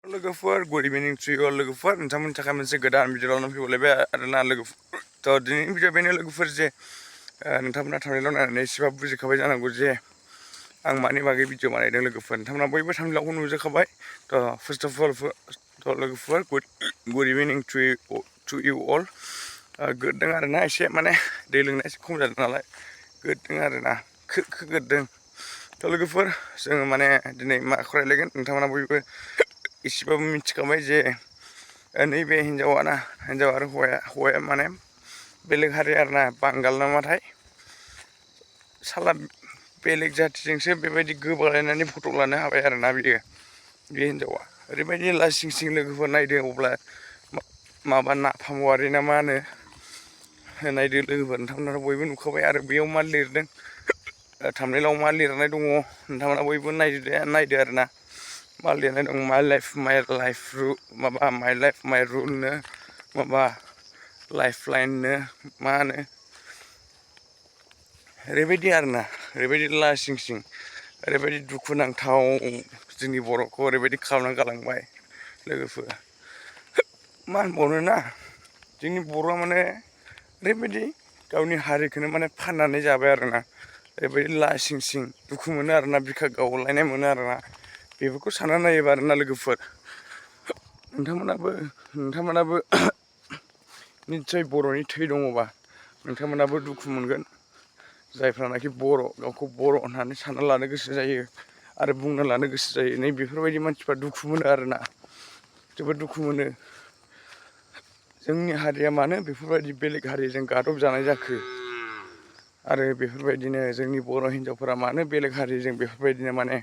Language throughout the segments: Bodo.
लोगोफोर गुड इभिनिं टु इउ लोगोफोर नोंथांमोननि थाखाय मोनसे गोदान भिडिअ लानानै फैबावलायबाय आरोना लोगोफोर थ' दिनैनि भिडिअ बेनो लोगोफोर जे नोंथांमोना थांनायल' नायनानै एसेबाबो बुजिखाबाय जानांगौ जे आं मानि बागै भिडिअ बानायदों लोगोफोर नोंथांमोना बयबो थांनायखौ नुजोबखाबाय थ' फार्स्ट अफ अल थ' लोगोफोर गुड इभिनिं टु इउ अल गोददों आरोना एसे माने दै लोंनाया एसे खम जादों नालाय गोददों आरोना गोददों थ' लोगोफोर जोङो माने दिनै माखौ रायलायगोन नोंथांमोना बयबो एसेबाबो मिथिखाबाय जे नैबे हिन्जाव आरो हौवाया माने बेलेग हारि आरोना बांगाल नामाथाय साला बेलेग जाथिजोंसो बेबायदि गोबालायनानै फट' लानो हाबाय आरोना बे हिन्जावा ओरैबायदि लासिं सिं लोगोफोर नायदो अब्ला माबा नाफामवारि ना मा होनो नायदो लोगोफोर नोंथांमोना बयबो नुखाबाय आरो बेयाव मा लिरदों थाम्बनेइलाव मा लिरनाय दङ नोंथांमोना बयबो नायदो आरोना मा लिरनाय दं माइ लाइफ माइ रुलनो माबा लाइफ लाइननो मा होनो ओरैबायदि आरोना ओरैबायदि लासिं सिं ओरैबायदि दुखुनांथाव जोंनि बर'खौ ओरैबायदि खालामना गालांबाय लोगोफोर मा होनबावनो ना जोंनि बर'आ माने ओरैबायदि गावनि हारिखौनो माने फाननानै जाबाय आरोना ओरैबायदि लासिं सिं दुखु मोनो आरोना बिखा गावलायनाय मोनो आरोना बेफोरखौ सानना नायोबा आरोना लोगोफोर नोंथांमोनाबो निस्सय बर'नि थै दङबा नोंथांमोनाबो दुखु मोनगोन जायफ्रानाखि गावखौ बर' होननानै सानना लानो गोसो जायो आरो बुंना लानो गोसो जायो नै बेफोरबायदि मानसिफ्रा दुखु मोनो आरोना जोबोद दुखु मोनो जोंनि हारिया मानो बेफोरबायदि बेलेग हारिजों गादब जानाय जाखो आरो बेफोरबायदिनो जोंनि बर' हिन्जावफोरा मानो बेलेग हारिजों बेफोरबायदिनो माने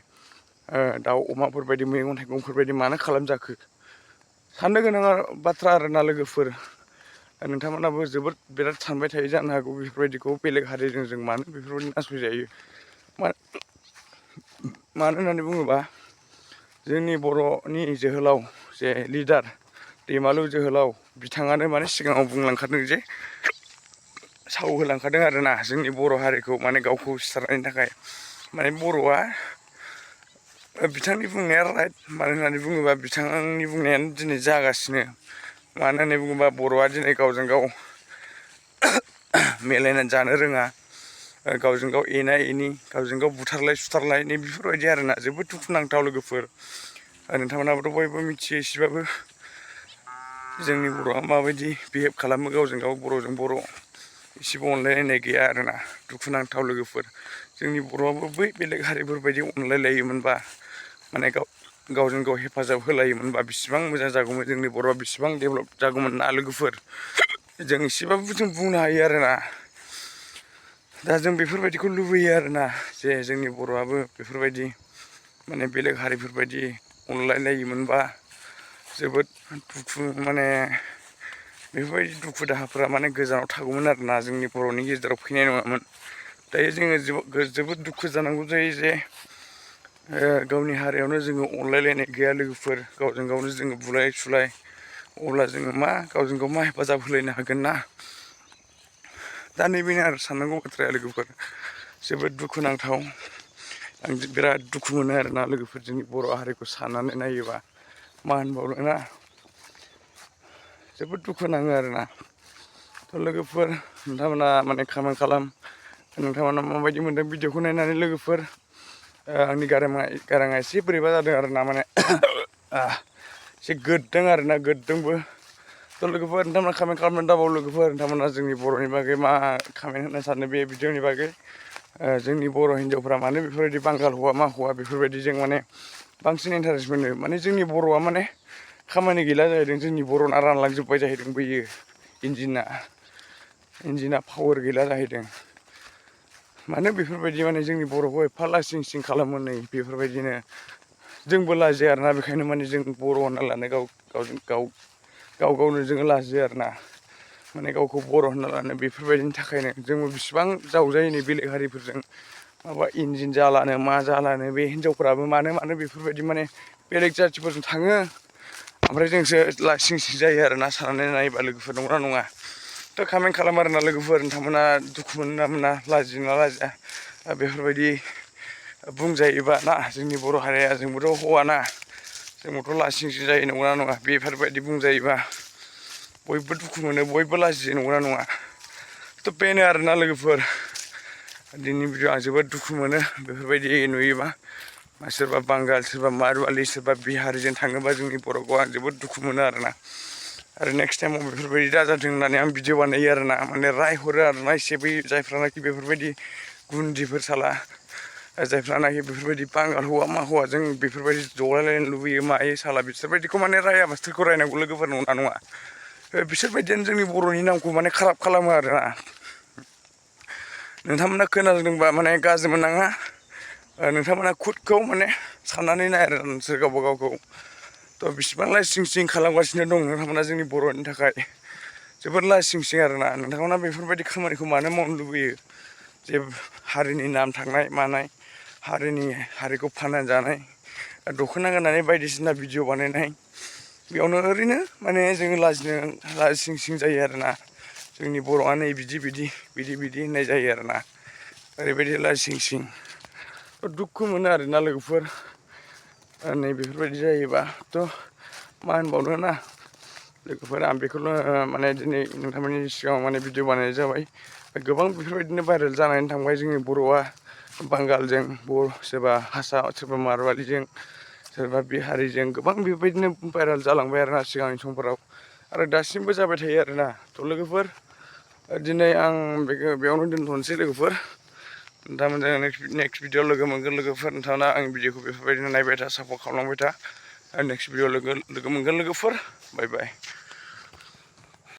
दाउ अमाफोरबायदि मैगं थाइगंफोरबायदि मानो खालामजाखो साननो गोनां बाथ्रा आरोना लोगोफोर नोंथांमोनाबो बिराद सानबाय थायो जानो हागौ बेफोरबायदिखौ बेलेग हारिजों जों मानो बेफोरबायदि नासयजायो मानो होननानै बुङोबा जोंनि बर'नि जोहोलाव जे लिडार दैमालु जोहोलाव बिथाङानो माने सिगाङाव बुंलांखादों जे साव होलांखादों आरोना जोंनि बर' हारिखौ माने गावखौ सिथारनायनि थाखाय माने बर'आ बिथांनि बुंनाया राइट मानो होननानै बुङोबा बिथांनि बुंनायानो दिनै जागासिनो मानो होननानै बुङोबा बर'आ दिनै गावजों गाव मिलायनानै जानो रोङा गावजों गाव एना एनि गावजों गाव बुथारलाय सुथारलाय नै बेफोरबायदि आरोना जोबोद दुखुनांथाव लोगोफोर नोंथांमोनाबोथ' बयबो मिथियो एसेबाबो जोंनि बर'आ माबायदि बिहेभ खालामो गावजों गाव बर'जों बर' एसेबो अनलायलायनाय गैया आरोना दुखुनांथाव लोगोफोर जोंनि बर'आबो बै बेलेग हारिफोरबायदि अनलायलायोमोनबा माने गावजों गाव हेफाजाब होलायोमोनबा बिसिबां मोजां जागौमोन जोंनि बर'आ बिसिबां डेभेलप जागौमोन ना लोगोफोर जों एसेबाबो जों बुंनो हायो आरोना दा जों बेफोरबायदिखौ लुबैयो आरोना जे जोंनि बर'आबो बेफोरबायदि माने बेलेग हारिफोरबायदि अनलायलायोमोनबा जोबोद दुखु माने बेफोरबायदि दुखु दाहाफोरा माने गोजानाव थागौमोन आरोना जोंनि बर'नि गेजेराव फैनाय नङामोन दायो जोङो जोबोद दुखु जानांगौ जायो जे गावनि हारियावनो जोङो अनलायलायनाय गैया लोगोफोर गावजों गावनो जोङो बुलाय सुलाय अब्ला जोङो गावजों गाव मा हेफाजाब होलायनो हागोन ना दा नैबेनो आरो साननांगौ बाथ्राया लोगोफोर जोबोद दुखुनांथाव आं बिराद दुखु मोनो आरोना लोगोफोर जोंनि बर' हारिखौ साननानै नायोबा मा होनबावनो ना जोबोद दुखु नाङो आरोना थ' लोगोफोर नोंथांमोना माने कमेन्ट खालाम नोंथांमोना माबायदि मोन्दों भिडिअखौ नायनानै लोगोफोर आंनि गाराङा एसे बोरैबा जादों आरोना माने एसे गोददों आरोना गोददोंबो थ' लोगोफोर नोंथांमोना कमेन्ट खालामनानै दाबाव लोगोफोर नोंथांमोना जोंनि बर'नि बागै मा कमेन्ट होनो सानो बे भिडिअनि बागै जोंनि बर' हिन्जावफ्रा मानो बेफोरबायदि बांगाल हौवा मा हौवा बेफोरबायदि जों माने बांसिन इन्टारेस्ट मोनो माने जोंनि बर'आ माने खामानि गैला जाहैदों जोंनि बर'ना रानलांजोब्बाय जाहैदों बैयो इन्जिना पावार गैला जाहैदों मानो बेफोरबायदि माने जोंनि बर'खौ एफा लासिं सिं खालामो नै बेफोरबायदिनो जोंबो लाजियो आरोना बेखायनो माने जों बर' होनना लानो गावनो जोङो लाजियो आरोना माने गावखौ बर' होनना लानो बेफोरबायदिनि थाखायनो जोंबो बिसिबां जावजायो नै बेलेग हारिफोरजों माबा इन्जिन जालानो मा जालानो बे हिनजावफ्राबो मानो बेफोरबायदि माने बेलेग जाथिफोरजों थाङो ओमफ्राय जोंसो लासिं सिं जायो आरोना साननानै नायोबा लोगोफोर नंगौना नङा थ' कमेन्ट खालाम आरोना लोगोफोर नोंथांमोना दुखु मोनो ना मोना लाजियो ना लाजिया बेफोरबायदि बुंजायोबा ना जोंनि बर' हारिया जोंबोथ' हौवाना जोंबोथ' लासिंसिं जायो नंगौना नङा बेफोरबायदि बुंजायोबा बयबो दुखु मोनो बयबो लाजियो नंगौना नङा थ' बेनो आरोना लोगोफोर दिनैनि भिडिअ आं जोबोद दुखु मोनो बेफोरबायदि नुयोबा सोरबा बांगाल सोरबा मारवालि सोरबा बिहारिजों थाङोबा जोंनि बर'खौ आं जोबोद दुखु मोनो आरोना आरो नेक्स्ट टाइमाव बेफोरबायदि दाजाथों होननानै आं भिडिअ बानायो आरोना माने रायहरो आरोना एसे बै जायफ्रानाखि बेफोरबायदि गुन्दिफोर साला जायफ्रानाखि बेफोरबायदि बांगाल हौवा मा हौवा जों बेफोरबायदि जलायलायनो लुबैयो मायो साला बिसोरबायदिखौ माने रायाबा सोरखौ रायनांगौ लोगोफोर नङा नङा बिसोरबायदियानो जोंनि बर'नि नामखौ माने खाराब खालामो आरोना नोंथांमोना खोनादोंबा माने गाज्रि मोननाङा नोंथांमोना खुदखौ माने साननानै नाय आरो नोंसोर गावबा गावखौ थ' बिसिबां लासिं सिं खालामगासिनो दं नोंथांमोना जोंनि बर'नि थाखाय जोबोद लासिं सिं आरोना नोंथांमोना बेफोरबायदि खामानिखौ मानो मावनो लुबैयो जे हारिनि नाम थांनाय मानाय हारिखौ फानना जानाय दख'ना गाननानै बायदिसिना भिडिअ बानायनाय बेयावनो ओरैनो माने जोङो लाजिं सिं जायो आरोना जोंनि बर'आ नै बिदि होननाय जायो आरोना ओरैबायदि लासिं सिं दुखु मोनो आरोना लोगोफोर नै बेफोरबायदि जायोबाथ' मा होनबावनो ना लोगोफोर आं बेखौनो माने दिनै नोंथांमोननि सिगाङाव माने भिडिअ बानायनाय जाबाय गोबां बेफोरबायदिनो भाइरेल जानानै थांबाय जोंनि बर'आ बांगालजों सोरबा हारसा सोरबा मारवालिजों सोरबा बिहारिजों गोबां बेबायदिनो भाइरेल जालांबाय आरोना सिगांनि समफोराव आरो दासिमबो जाबाय थायो आरोना थ' लोगोफोर दिनै आं बेयावनो दोनथ'नोसै लोगोफोर नोंथांमोनजों नेक्स्ट भिडिअ लोगो मोनगोन लोगोफोर नोंथाङा आंनि भिडिअखौ बेफोरबायदिनो नायबाय था सापर्ट खालामलांबाय था नेक्स्ट भिडिअ लोगो मोनगोन लोगोफोर बाय बाय